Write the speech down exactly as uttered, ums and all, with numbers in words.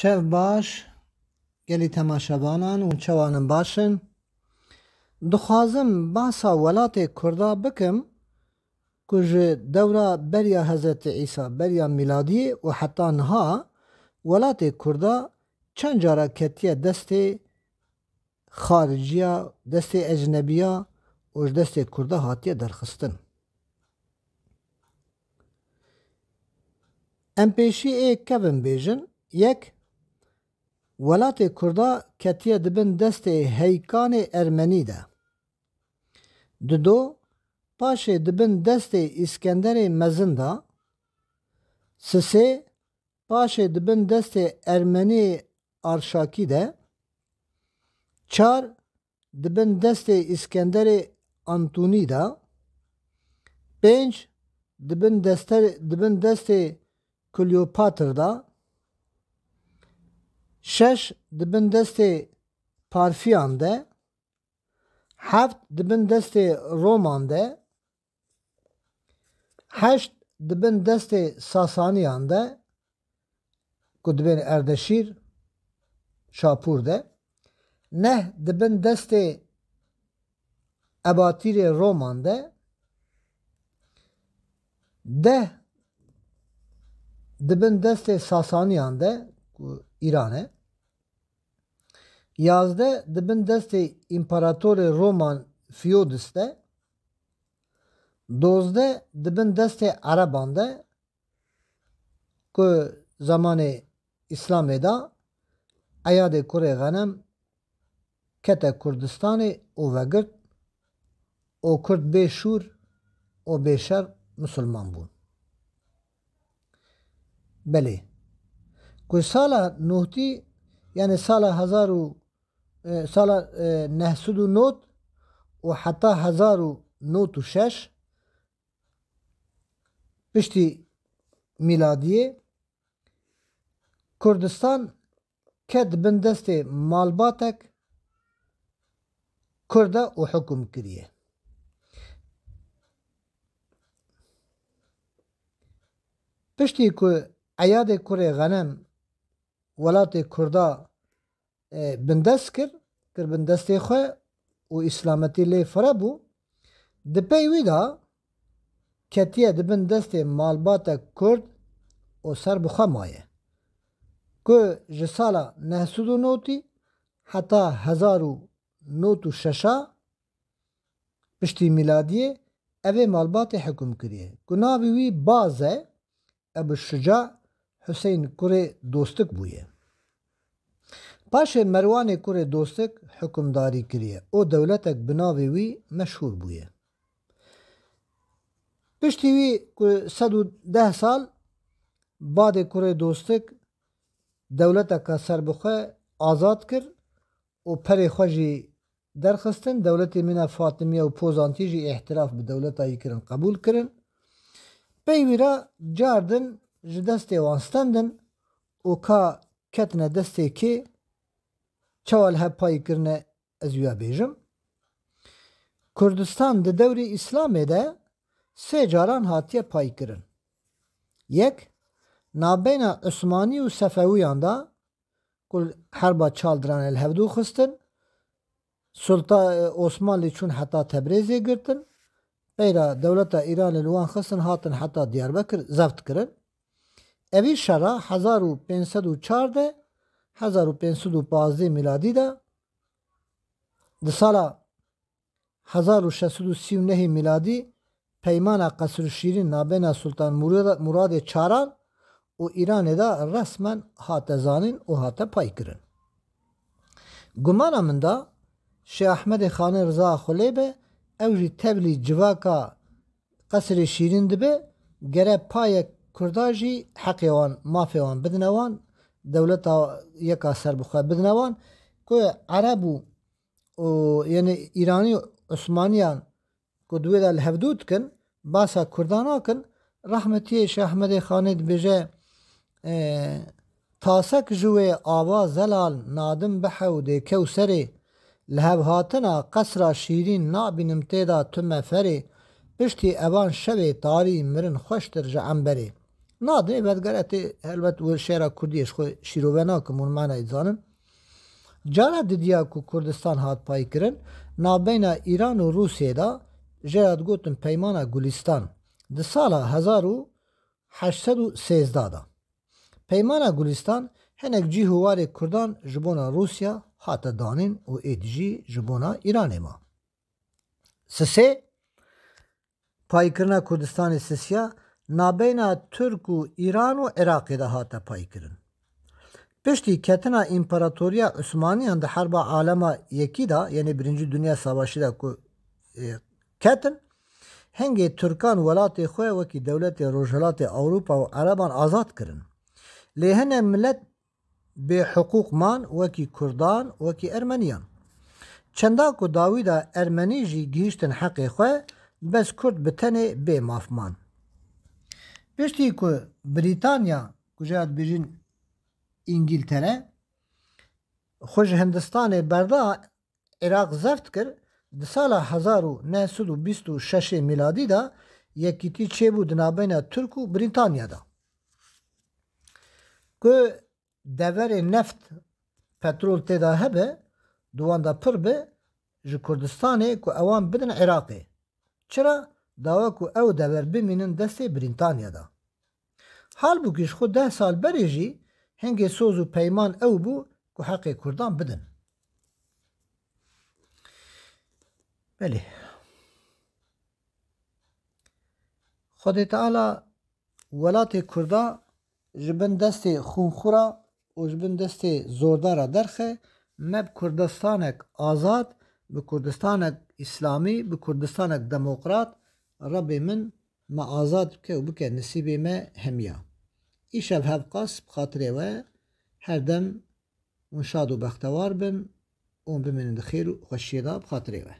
Şev baş, gelî temaşevanan û çawanin baş in. Dixwazim behsa welatê Kurda bikim ku ji dewra beriya Hezretî Îsa, beriya mîladiyê û heta niha welatê Kurda çend cara ketiye destê xariciya, destê ecnebiya û ji destê Kurda hatiye derxistin. Em pêşî ê kevin bêjin, yek, welatê Kurda ketiye di bin destê heykanê ermenî de. Dido, paşê di bin destê Îskenderê Mezin de. Sisê, paşê di bin destê ermenî Arşakî de. Çar, di bin destê Îskenderê Antunî de. Pênc, di bin deste-, di bin destê Kleopatr de. Şeş, di bin destê Parfiyan de. Heft, di bin destê Roman de. Heşt, di bin destê Sasaniyan de, ku dibên Erdeşîr, Şapûr de. Neh, di bin destê Ebatîrê Roman de. Deh, di bin destê Sasaniyan de, ku Îran e. Yazdeh, di bin destê împaratorê Roman Fiodis de. Dozdeh, di bin destê Ereban de, ku zemanê Îslamê de Eyadê kurê Xenem kete Kurdistanê û vegirt û Kurd bê şûr û bê şer misilman bûn. Belê. Ku sala notî, yani sala hezar û, e, sala, e, neh sed û not û heta hezar û not û şeş piştî mîladiyê, Kurdistan ket bin destê malbatek Kurda û hukum kiriye. Piştî ku Eyadê kurê Xenem welatê Kurda, e, bindest kir, kir bin destê xwe û îslametî lê fire bû, di pey wî de ketiye di bin destê malbatek Kurd û ser bi xwe maye. Ku ji sala neh sed û notî heta hezar û not û şeş a piştî mîladiyê ev ê malbatê hekum kiriye. Ku navê wî Baz e, Ebu Şuca Huseyn kurê Dostik bûye. Paşê Merwanê kurê Dostik hukimdarî kiriye û dewletek bi navê wî meşhûr bûye. Piştî wî ku sed û deh sal Badê kurê Dostik dewleteka serbixwe azad kir û perê xwe jî derxistin, dewletê mîna Fatimiye û Pozantî jî îhtiraf bi dewleta yî kirin, qebûl kirin. Pey wî re cardin ji destê wan stendin û ka ketine destê kê, çawa li hev payî kirine, ez wiya bêjim. Kurdistan di dewrê Îslamê de sê caran hatiye payî kirin. Yek, nabeyna Usmanî û Sefewiyan de, ku herba Çaldiranê li hevdû xistin, Sulta-, e, Osmanlî çûn heta Tebrêzê girtin. Peyra dewleta Îranê li wan xistin, hatin heta Diyarbekir zebt kirin. Evî şera hezar û pênc sed û çardeh, hezar û pênc sed û pazdeh mîladî de, di sala hezar û şeş sed û sî û nehê mîladî peymana Qesrû Şîrîn nabêna Sultan Murad-, Muradê Çaran û Îranê de resmen hate zanîn û hate paykirin. Gumana min de Şêx Ehmedê Xanê Riza Xulê be, ew jî tevlî civaka Qesrê Şîrîn dibe, gere payek Kurda jî heqê wan, mafê wan bidine wan, dewleta yeka serbixwe bidine wan, ku Ereb û, û, yani Îranî û Osmaniyan ku di wê de li hevdû dikin, basa Kurdan nakin, rehmetiyê Şêx Ehmedê Xanê dibêje, e, Tasek ji wê ava zelal nadim bi hewdê Kewserê, li hevhatina qesra şîrîn nabînim tê de tu meferê, piştî evan şevê tarî mirin xweştir ji emberê. Nadê, vedgere tê helbet wir şêra Kurdiyê ji xwe şîrove nakim hûn manayê dizanin. Cara didiya ku Kurdistan hat paykirin, nabeyna Îran û Rûsyê de jê re digotin Peymana Gulîstan di sala hezar û heşt sed û sêzdeh de. Peymana Gulîstan hinek cî û warê Kurdan ji bona Rûsya hate danîn û êdî jî ji bona Îranê ma. Sisê, paykirina Kurdistanê sisiya nabeyna Tirk û Îran û Iraqê de hate paykirin. Piştî ketina Împaratoriya Osmaniyan di Herba Alema Yekî de, yanî Birinci Dünya Savaşı de ku, e, ketin, hingê Tirkan welatê xwe wekî dewletê Rojhelatê Ewropa û Ereban azad kirin. Lê hine milet bêhiqûq man, wekî Kurdan, wekî Ermeniyan. Çenda ku dawî de Ermenî jî gihîştin heqê xwe, bes Kurd bi tenê bê maf man. Piştî ku Brîtanya, ku jê re dibêjin Îngîltere, xwe ji Hindistanê berda, Iraq zeft kir, di sala hezar û neh sed û bîst û şeş mîladî de yekîtî çêbû di nabeyna Tirk û Brîtanya de. Ku deverê neft, petrol tê de hebe, di wan de pir be, ji Kurdistanê ku ewan bidin Iraqê. Çira? Dawa ku ew dever bimînin destê Brîtanya de. Halbûkî ji xwe deh sal berê jî hingê soz û peyman ew bû ku heqê Kurdan bidin. Belê. Xwedê Teala welatê Kurda ji bin destê xûnxura û ji bin destê zordara derxe, me bi Kurdistanek azad, bi Kurdistanek îslamî, bi Kurdistanek demokrat, Rebê min me azad bike û bike nisîbê me hemiya. Îşev hevqas bi xatirê we, her dem hûn şad û bextewar bin û bimînin di xêr û xweşiyê de bi xatirê we.